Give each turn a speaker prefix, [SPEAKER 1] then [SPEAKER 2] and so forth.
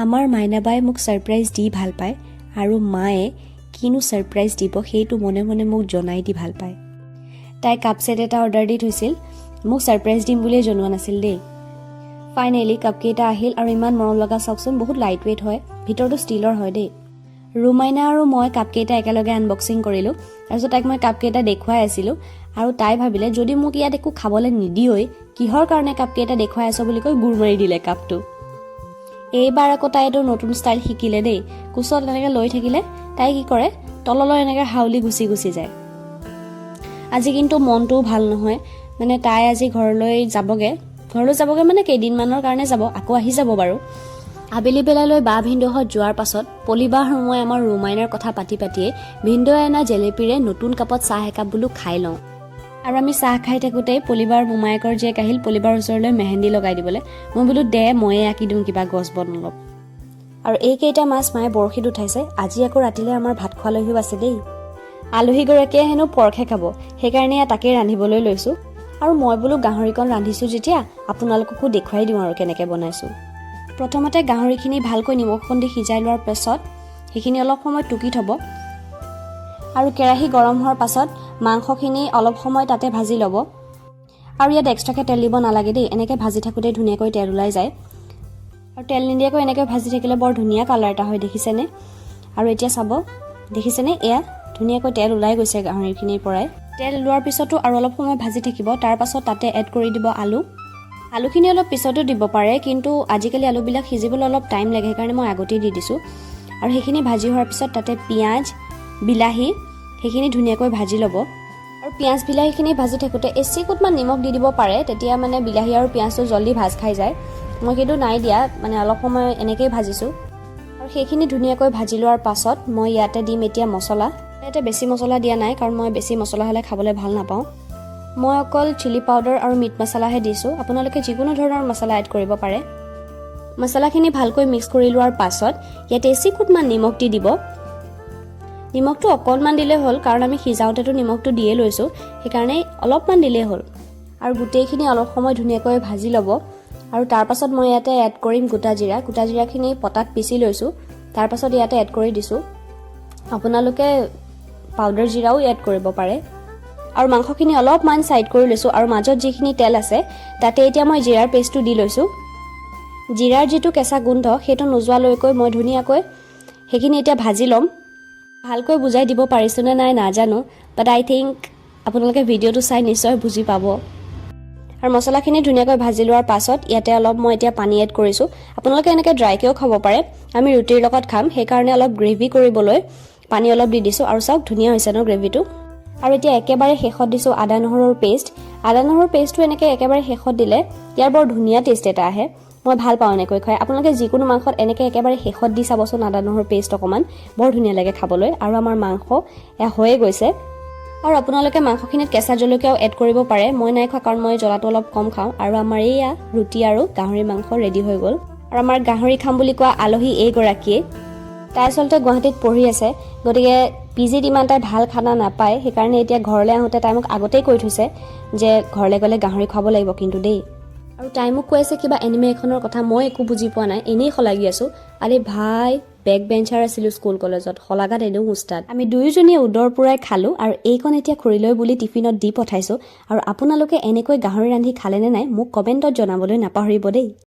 [SPEAKER 1] আমাৰ মাইনাবাই মোক ছাৰপ্ৰাইজ দি ভাল পায় আৰু মায়ে কিনো ছাৰপ্ৰাইজ দিব, সেইটো মনে মনে মোক জনাই দি ভাল পায়। তাই কাপ ছেট এটা অৰ্ডাৰ দি থৈছিল, মোক ছাৰপ্ৰাইজ দিম বুলিয়ে জনোৱা নাছিল দেই। ফাইনেলি কাপকেইটা আহিল আৰু ইমান মৰম লগা, চাওকচোন। বহুত লাইট ৱেইট হয়, ভিতৰটো ষ্টীলৰ হয় দেই। ৰুমাইনা আৰু মই কাপকেইটা একেলগে আনবক্সিং কৰিলোঁ। তাৰপিছত তাইক মই কাপকেইটা দেখুৱাই আছিলোঁ আৰু তাই ভাবিলে, যদি মোক ইয়াত একো খাবলৈ নিদিয়ই, কিহৰ কাৰণে কাপকেইটা দেখুৱাই আছ বুলি কৈ গোৰ মাৰি দিলে কাপটো। এইবাৰ আকৌ তাই এইটো নতুন ষ্টাইল শিকিলে দেই। কোচত এনেকৈ লৈ থাকিলে তাই কি কৰে, তললৈ এনেকৈ হাউলি গুচি গুচি যায়। আজি কিন্তু মনটোও ভাল নহয়। মানে তাই আজি ঘৰলৈ যাবগৈ। ঘৰলৈ যাবগৈ মানে কেইদিনমানৰ কাৰণে যাব, আকৌ আহি যাব বাৰু। আবেলি বেলালৈ বা ভিনদেউহঁত যোৱাৰ পাছত পলিবা আৰু মই আমাৰ ৰুমাইনাৰ কথা পাতি পাতিয়ে ভিনদেউৱে অনা জেলেপিৰে নতুন কাপত চাহ একাপ বোলো খাই লওঁ। আৰু আমি চাহ খাই থাকোঁতেই পলিবাৰ মোমায়েকৰ জীয়েক আহিল পলিবাৰ ওচৰলৈ মেহেন্দি লগাই দিবলৈ। মই বোলো, দে, ময়ে আঁকি দিওঁ কিবা গছ বন অলপ। আৰু এইকেইটা মাছ মায়ে বৰশীত উঠাইছে। আজি আকৌ ৰাতিলৈ আমাৰ ভাত খোৱালহিও আছে দেই। আলহীগৰাকীয়ে হেনো পৰ্কহে খাব, সেইকাৰণে এয়া তাকেই ৰান্ধিবলৈ লৈছোঁ। আৰু মই বোলো, গাহৰিকণ ৰান্ধিছোঁ যেতিয়া আপোনালোককো দেখুৱাই দিওঁ আৰু কেনেকৈ বনাইছোঁ। প্ৰথমতে গাহৰিখিনি ভালকৈ নিমখ অকণ দি সিজাই লোৱাৰ পাছত সেইখিনি অলপ সময় টুকি থ'ব আৰু কেৰাহী গৰম হোৱাৰ পাছত মাংসখিনি অলপ সময় তাতে ভাজি ল'ব। আৰু ইয়াত এক্সট্ৰাকৈ তেল দিব নালাগে দেই, এনেকৈ ভাজি থাকোঁতেই ধুনীয়াকৈ তেল ওলাই যায়। আৰু তেল নিদিয়াকৈ এনেকৈ ভাজি থাকিলে বৰ ধুনীয়া কালাৰ এটা হয়, দেখিছেনে? আৰু এতিয়া চাব, দেখিছেনে? এয়া ধুনীয়াকৈ তেল ওলাই গৈছে গাহৰিখিনিৰ পৰাই। তেল ওলোৱাৰ পিছতো আৰু অলপ সময় ভাজি থাকিব। তাৰ পাছত তাতে এড কৰি দিব আলু। আলুখিনি অলপ পিছতো দিব পাৰে, কিন্তু আজিকালি আলুবিলাক সিজিবলৈ অলপ টাইম লাগে, সেইকাৰণে মই আগতেই দি দিছোঁ। আৰু সেইখিনি ভাজি হোৱাৰ পিছত তাতে পিঁয়াজ, বিলাহী সেইখিনি ধুনীয়াকৈ ভাজি ল'ব। আৰু পিঁয়াজ বিলাহীখিনি ভাজি থাকোঁতে এচিকুটমান নিমখ দি দিব পাৰে, তেতিয়া মানে বিলাহী আৰু পিঁয়াজটো জল্দি ভাজ খাই যায়। মই কিন্তু নাই দিয়া, মানে অলপ সময় এনেকৈয়ে ভাজিছোঁ। আৰু সেইখিনি ধুনীয়াকৈ ভাজি লোৱাৰ পাছত মই ইয়াতে দিম এতিয়া মছলা। ইয়াতে বেছি মছলা দিয়া নাই, কাৰণ মই বেছি মছলা হ'লে খাবলৈ ভাল নাপাওঁ। মই অকল চিলি পাউডাৰ আৰু মিট মছলাহে দিছোঁ। আপোনালোকে যিকোনো ধৰণৰ মছলা এড কৰিব পাৰে। মছলাখিনি ভালকৈ মিক্স কৰি লোৱাৰ পাছত ইয়াতে এচিকুটমান নিমখ দি দিব। নিমখটো অকণমান দিলেই হ'ল, কাৰণ আমি সিজাওঁতেতো নিমখটো দিয়ে লৈছোঁ, সেইকাৰণে অলপমান দিলেই হ'ল। আৰু গোটেইখিনি অলপ সময় ধুনীয়াকৈ ভাজি ল'ব। আৰু তাৰপাছত মই ইয়াতে এড কৰিম গোটা জিৰা। গোটা জিৰাখিনি পটাত পিচি লৈছোঁ, তাৰপাছত ইয়াতে এড কৰি দিছোঁ। আপোনালোকে পাউডাৰ জিৰাও এড কৰিব পাৰে। আৰু মাংসখিনি অলপমান ছাইড কৰি লৈছোঁ আৰু মাজত যিখিনি তেল আছে, তাতে এতিয়া মই জিৰাৰ পেষ্টটো দি লৈছোঁ। জিৰাৰ যিটো কেঁচা গোন্ধ, সেইটো নোযোৱালৈকৈ মই ধুনীয়াকৈ সেইখিনি এতিয়া ভাজি ল'ম। ভালকৈ বুজাই দিব পাৰিছোঁনে নাই নাজানো, বাট আই থিংক আপোনালোকে ভিডিঅ'টো চাই নিশ্চয় বুজি পাব। আৰু মছলাখিনি ধুনীয়াকৈ ভাজি লোৱাৰ পাছত ইয়াতে অলপ মই এতিয়া পানী এড কৰিছোঁ। আপোনালোকে এনেকৈ ড্ৰাইকৈও খাব পাৰে। আমি ৰুটিৰ লগত খাম, সেইকাৰণে অলপ গ্ৰেভি কৰিবলৈ পানী অলপ দি দিছোঁ। আৰু চাওক, ধুনীয়া হৈছে ন গ্ৰেভিটো? আৰু এতিয়া একেবাৰে শেষত দিছোঁ আদা নহৰুৰ পেষ্ট। আদা নহৰুৰ পেষ্টটো এনেকৈ একেবাৰে শেষত দিলে ইয়াৰ বৰ ধুনীয়া টেষ্ট এটা আহে। মই ভাল পাওঁ এনেকৈ খাই। আপোনালোকে যিকোনো মাংসত এনেকৈ একেবাৰে শেষত দি চাবচোন আদা নহৰুৰ পেষ্ট অকণমান, বৰ ধুনীয়া লাগে খাবলৈ। আৰু আমাৰ মাংস এয়া হৈয়ে গৈছে। আৰু আপোনালোকে মাংসখিনিত কেঁচা জলকীয়াও এড কৰিব পাৰে। মই নাই খোৱা, কাৰণ মই জ্বলাটো অলপ কম খাওঁ। আৰু আমাৰ এইয়া ৰুটি আৰু গাহৰি মাংস ৰেডি হৈ গ'ল। আৰু আমাৰ গাহৰি খাম বুলি কোৱা আলহী এইগৰাকীয়ে। তাই আচলতে গুৱাহাটীত পঢ়ি আছে, গতিকে পি জিত ইমান তাই ভাল খানা নাপায়। সেইকাৰণে এতিয়া ঘৰলৈ আহোঁতে তাই মোক আগতেই কৈ থৈছে যে ঘৰলৈ গ'লে গাহৰি খুৱাব লাগিব কিন্তু দেই। আৰু তাই মোক কৈ আছে কিবা এনিমে এখনৰ কথা, মই একো বুজি পোৱা নাই, এনেই শলাগি আছোঁ। আৰে ভাই, বেক বেঞ্চাৰ আছিলোঁ স্কুল কলেজত, শলাগাত এনেও উস্তাদ। আমি দুয়োজনীয়ে উদৰ পূৰাই খালোঁ আৰু এইকণ এতিয়া খুৰীলৈ বুলি টিফিনত দি পঠাইছোঁ। আৰু আপোনালোকে এনেকৈ গাহৰি ৰান্ধি খালেনে নাই, মোক কমেণ্টত জনাবলৈ নাপাহৰিব দেই।